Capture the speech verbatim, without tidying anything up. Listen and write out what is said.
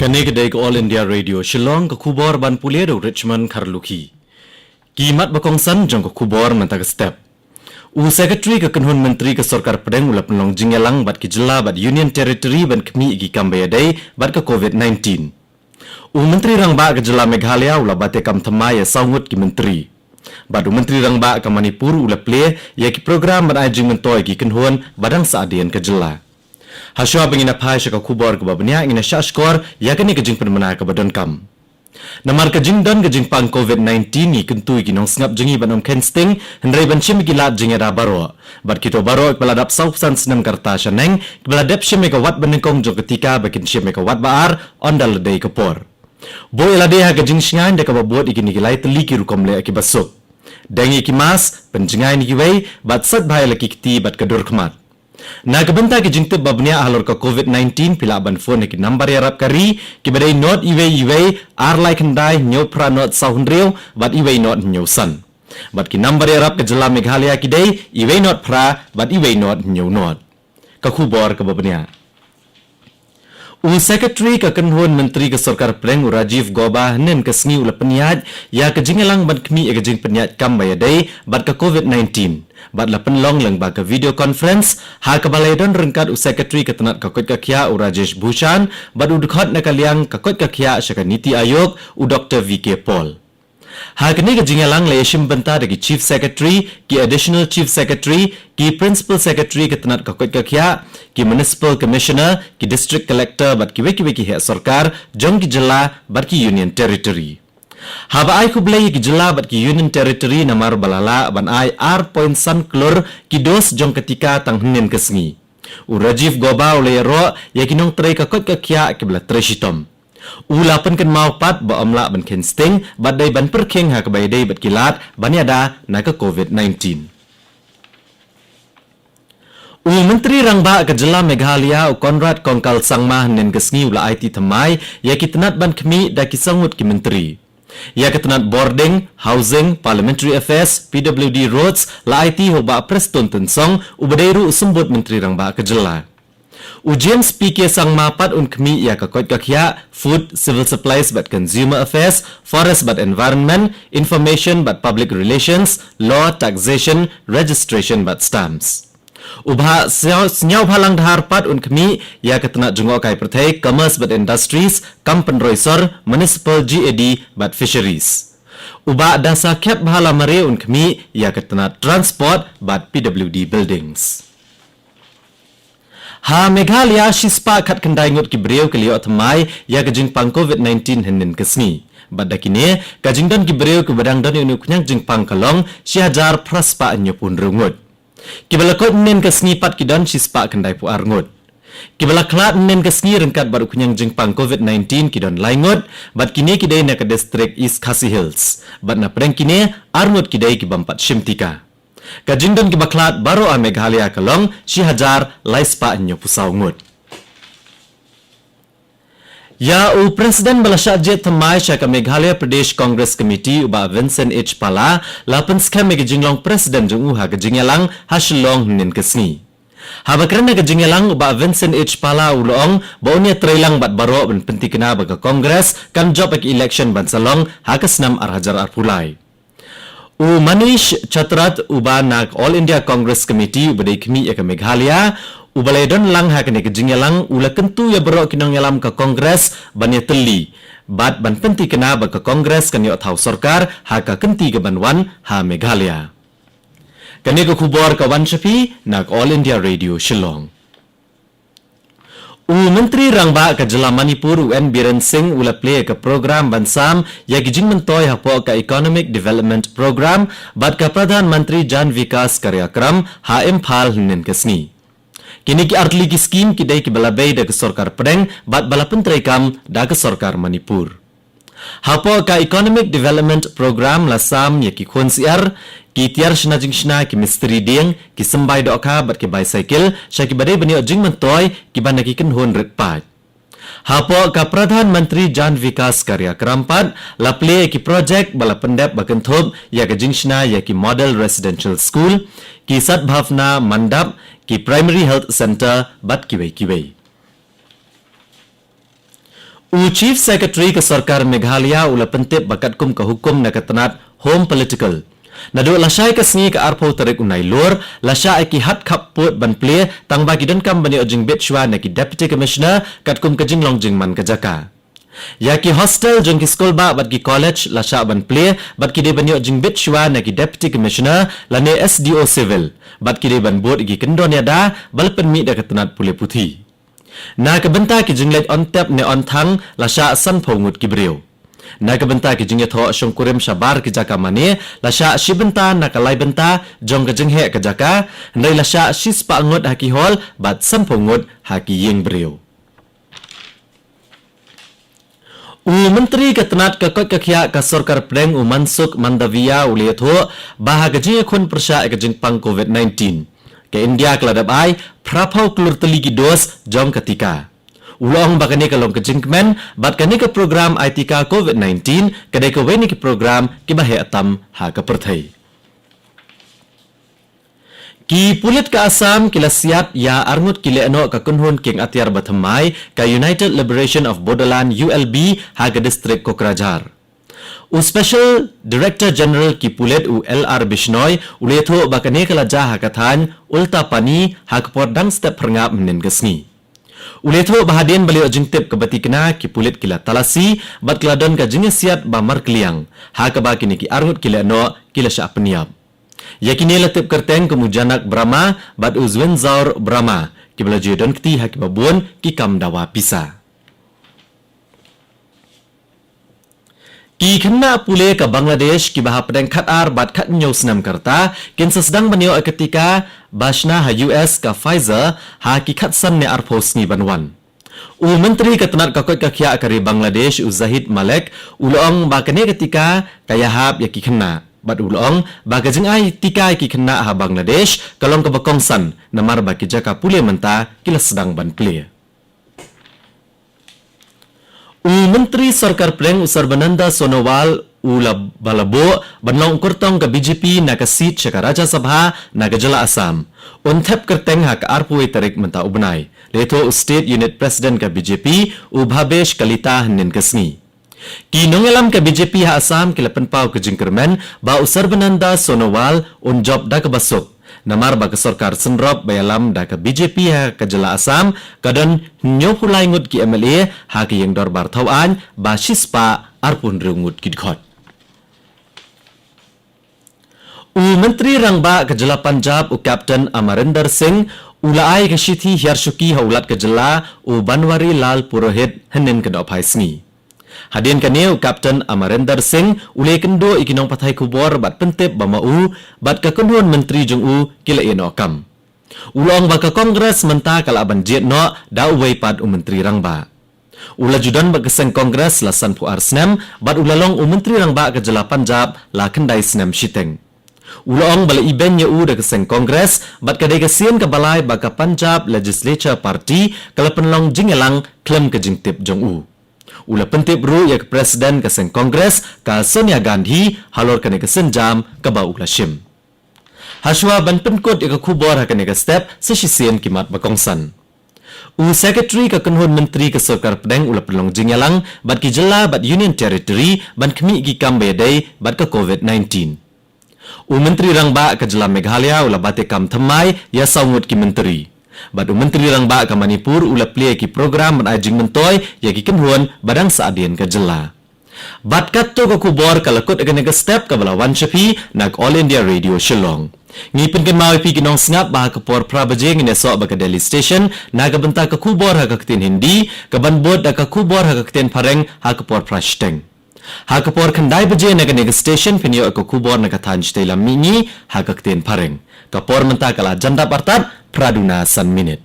Kane ka dei ka All India Radio Shillong, ka khubor ban pule da u Richmond Kharlukhi. Ki mat ba kongsan jong ka khubor mynta ka step. U Secretary ka kynhun myntri ka sorkar pdeng u la pynlong jingïalang bad ki jylla bad Union Territory ban khmih ïa ki kam ba ïadei bad ka covid nineteen. U Myntri Rangbah ka jylla Meghalaya u la bate kam thymmai ïa saw ngut ki myntri. Bad u Myntri Rangbah ka Manipur u la plie ïa ki program ban ai jingmyntoi ki kynhun ba dang sah hadien ka jylla. Hashwa ba ngin ïa phai sha ka khubor kaba bniah, ngin ïa shah shkor ïa kane ka jingpynbna kaba donkam. Namar ka jingdon ka jingpang covid nineteen, ngi kyntu ïa ki nongsngap jong ngi ban ym kheiñ sting, hynrei ban shim ïa ki lad jingïada baroh. Bad kito baroh kiba la dap saw phew san snem ka rta shaneng, kiba la dep shim ïa ka wat banyngkong jong ka tika ba kin shim ïa ka wat ba ar, ynda la dei ka por. Buh ïa lade ha ka jingshngaiñ da kaba bud ïa kine ki lai tylli ki rukom leh kiba suk. Deng ïa ki mask, pynjngai na kiwei, bad sait bha ïa la ki kti bad ka dur khmat. Na ka bynta ki jingtip ba bniah halor ka covid nineteen, phi lah ban phone ha ki nambar ïarap ka ri, kiba dei nod iwei iwei, ar lai khyndai, hynñiew phra nod saw hynriew, bad iwei nod hynñiew san. Bad ki nambar ïarap ka jylla Meghalaya ki dei, iwei nod phra, bad iwei nod hynñiew nod. Ka khubor kaba bniah. U Secretary ka kynhun myntri ka sorkar pdeng u Rajiv Gauba hynnin ka sngi u la pynïaid ïa ka jingïalang ban khmih ïa ka jingpynïaid kam ba ïadei bad ka covid nineteen. Bad la pynlong lyngba ka video conference, ha kaba la ïadon ryngkat u Secretary ka tnat ka koit ka khiah u Rajesh Bhushan, bad u dkhot na ka liang ka koit ka khiah sha ka NITI Aayog u Doctor V K Paul. Ha kane ka jingïalang la ïashim bynta da ki Chief Secretary, ki Additional Chief Secretary, ki Principal Secretary ka tnat ka koit ka khiah, ki Municipal Commissioner, ki District Collector bad kiwei kiwei ki heh sorkar jong ki jylla bad ki Union Territory. Haba ai khublei ïa ki jylla bad ki Union Territory namar ba la lah ban ai ar point san klur ki dos jong ka tika tang hynnin ka sngi, u Rajiv Gauba u la ïaroh ïa ki nongtrei ka koit ka khiah kiba la trei shitom. U la pynkynmaw pat ba ym lah ban kheiñ sting bad dei ban pyrkhing ha kaba ïadei bad ki lad ban ïada na ka covid nineteen. U Myntri Rangbah ka jylla Meghalaya u Conrad Kongkal Sangma hynnin ka sngi u la aiti thymmai ïa ki tnat ban khmih da ki saw ngut ki myntri. Ïa ka tnat bording, housing, parliamentary affairs, P W D, roads la aiti ha u Bah Prestone Tynsong uba dei ruh u symbud Myntri Rangbah ka jylla. U James P K Sangma pat un khmih ïa ka koit ka khiah, food, civil supplies bad consumer affairs, forest bad environment, information bad public relations, law, taxation, registration bad stamps. U Bah Sniaw-, Sniawbhalang Dhar pat un khmih ïa ka tnat jngohkai pyrthei, commerce bad industries, kam pynroi sor, municipal, G A D bad fisheries. U Bah Dasakhiatbha Lamare un khmih ïa ka tnat transport bad P W D buildings. Ha Meghalaya shispah khatkhyndai ngut ki briew ki la ïoh thymmai ïa ka jingpang covid nineteen hynnin ka sngi. Bad da kine, ka jingdon ki briew kiba dang don ïa une u khñiang jingpang ka long shi hajar phra spah hynñiewphew hynriew ngut. Kiba la koit hynnin ka sngi pat ki don shispah khyndaiphew ar ngut. Kiba la khlad hynnin ka sngi ryngkat bad u khñiang jingpang covid nineteen ki don lai ngut, bad kine ki dei na ka district East Khasi Hills. Bad na pdeng kine, ar ngut ki dei ki bym pat shim tika. Ka jingdon kiba khlad baroh ha Meghalaya ka long shi hajar lai spah hynñiewphew saw ngut. Ïa u President ba la shah jied thymmai sha ka Meghalaya Pradesh Congress Committee u Bah Vincent H Pala la pynskhem ïa ka jinglong President jong u ha ka jingïalang ha Shillong hynnin ka sngi. Haba kren ha ka jingïalang u Bah Vincent H Pala u la ong ba un ïatreilang bad baroh ban pynthikna ba ka Congress kan jop ha ka election ban sa long ha ka snem ar hajar arphew lai. U Manish Chatrath uba na ka All India Congress Committee uba dei khmih ïa ka Meghalaya, uba la ïadon lang ha kane ka jingïalang u la kyntu ïa baroh ki nongïalam ka Congress ban ïatylli bad ban pynthikna ba ka Congress kan ïoh thaw sorkar ha ka kynti kaban wan ha Meghalaya. Kane ka khubor ka wan sha phi na ka All India Radio Shillong. U Myntri Rangbah ka jylla Manipur u N Biren Singh u la plie ïa ka program ban sam ïa ki jingmyntoi hapoh ka Economic Development Program bad ka Pradhan Mantri Jan Vikas Karyakram ha Imphal hynnin ka sngi. Kine ki artylli ki skim ki dei kiba la bei da ka sorkar pdeng bad ba la pyntreikam da ka sorkar Manipur. Hapoh ka Economic Development Program la sam ïa ki khun syiar, ki tiar shna jingshna, ki mistri dieng, ki symbai dohkha bad ki bicycle sha kiba dei ban ïoh jingmyntoi kiba na ki kynhun rit paid. Hapoh ka Pradhan Mantri Jan Vikas Karyakram pat la plie ïa ki projek ba la pyndep ba kynthup ïa ka jingshna ïa ki Model Residential School, ki Sadbhavna Mandap, ki Primary Health Centre bad kiwei kiwei. U Chief Secretary ka sorkar Meghalaya u la pyntip ba katkum ka hukum na ka tnat Home Political, naduh lashai ka sngi ka arphew tarik u Nailur, la shah ïa ki hat khappud ban plie, tang ba ki donkam ban ïoh jingbit shuwa na ki Deputy Commissioner, katkum ka jinglong jingman ka jaka. Ïa ki hostel jong ki skulbah bad ki college la shah ban plie, bad ki dei ban ïoh jingbit shuwa na ki Deputy Commissioner, lane S D O Civil, bad ki dei ban bud ïa ki kyndon ïada, ba la pynmih da ka tnat pule puthi. Na ka bynta ki jingleit on tep ne on thang, la shah sanphew ngut ki briew. Na ka bynta ki jingïathoh shongkurim shabar ki jaka mane, la shah shi bynta na ka lai bynta jong ka jingheh ka jaka, hynrei la shah shi spah ngut ha ki hall, bad sanphew ngut ha ki ïing briew. U Myntri ka tnat ka koit ka khiah ka sorkar pdeng u Mansukh Mandaviya u la ïathuh, ba ha ka jingïakhun pyrshah ïa ka jingpang COVID nineteen, ka India ka la dep ai phraphew klur tylli ki dos jong ka tika. U la ong ba kane ka long ka jingkmen, bad kane ka program ai tika COVID nineteen, ka dei kawei na ki program kiba heh tam ha ka pyrthei. Ki pulit ka Assam ki la siat ïa arngut ki lehnoh ka kynhun kieng atiar ba thymmai, ka United Liberation of Bodoland U L B, ha ka district Kokrajhar. U Special Director General ki pulit u L R Bishnoi, u la ïathuh ba kane ka la jia ha ka thaiñ Ultapani, ha ka por dang step phyrngap mynnin ka sngi. U la ïathuh ba hadien ba la ïoh jingtip kaba tikna, ki pulit ki la talasi, bad ki la don ka jingïasiat ba markylliang, ha kaba kine ki arngut ki lehnoh ki la shah pynïap. Ïa kine la tip kyrteng kum u Janak Brahma, bad u Zwinzaur Brahma, kiba la ju don kti ha kiba bun ki kam dawa pisa. Ki khynnah pule ka Bangladesh kiba hapdeng khatar bad khathynñiew snem ka rta, kin sa sdang ban ïoh ïa ka tika ba shna ha U S ka Pfizer, ha ki khatsan ne arphew sngi ban wan. U Myntri ka tnat ka koit ka khiah ka ri Bangladesh u Zahid Malik, u la ong ba kane ka tika ka ïahap ïa ki khynnah. Bad u la ong ba ka jingai tika ïa ki khynnah ha Bangladesh ka long kaba kongsan, namar ba ki jaka pule mynta ki la sdang ban plie. U Myntri Sorkar Pdeng u Sarbananda Sonowal u la ba la buh ban long u kyrtong ka B J P na ka seat sha ka Rajya Sabha na ka jylla Assam, un thep kyrteng ha ka arphew tarik mynta u bnai, la ïathuh u State Unit President ka B J P u Bhabesh Kalita hynnin ka sngi. Ki nongïalam ka B J P ha Assam ki la pynpaw ka jingkyrmen ba u Sarbananda Sonowal un jop da kaba suk, namar ba ka sorkar synrop ba ïalam da ka B J P ha ka jylla Assam ka don hynñiewphew lai ngut ki M L A, ha ka ïing dorbar thaw aiñ ba shispah arphew hynriew ngut ki dkhot. U Myntri Rangbah ka jylla Punjab u Captain Amarinder Singh u la ai ka shithi hiar shuki ha u Lat ka jylla u Banwari Lal Purohit hynnin ka nohphai sngi. Hadien kane u Captain Amarinder Singh u la ïakynduh ïa ki nongpathai khubor bad pyntip ba ma u bad ka kynhun myntri jong u ki la ïeh noh kam. U la ong ba ka Congress mynta ka lah ban jied noh da uwei pat u Myntri Rangbah. U la ju don bad ka seng Congress la sanphew ar snem, bad u la long u Myntri Rangbah ka jylla Punjab la khyndai snem shiteng. U la ong ba la ibeiñ ïa u da ka seng Congress, bad ka dei ka sien kaba lai ba ka Punjab Legislature Party ka la pynlong jingïalang khlem ka jingtip jong u. U la pyntip ruh ïa ka President ka seng Congress ka Sonia Gandhi halor kane ka sienjam kaba u la shim. Hashwa ban pynkut ïa ka khubor ha kane ka step, sa shisien ki mat ba kongsan. U Secretary ka kynhun myntri ka Sorkar Pdeng u la pynlong jingïalang bad ki jylla bad Union Territory ban khmih ki kam ba ïadei bad ka COVID nineteen. U Myntri Rangbah ka jylla Meghalaya u la bate kam thymmai ïa saw ngut ki myntri. Bad u Myntri Rangbah ka Manipur u la plie ki program ban ai jingmyntoi ïa ki kynhun ba dang sah hadien ka jylla. Bad katto ka khubor ka la kut ha kane ka step kaba la wan sha phi na ka All India Radio Shillong. Ngi pynkynmaw ïa phi ki nongsngap ba ha ka por phra baje ngin ïasoh bad ka Delhi Station na ka bynta ka khubor ha ka ktien Hindi, kaban bud da ka khubor ha ka ktien Phareng ha ka por phra shiteng. Ha ka por khyndai baje na kane ka station phin ïoh ka khubor na ka thaiñ shatei lam mihngi ha ka ktien Phareng. Ka por mynta ka la jan dap artat phra duna san minit.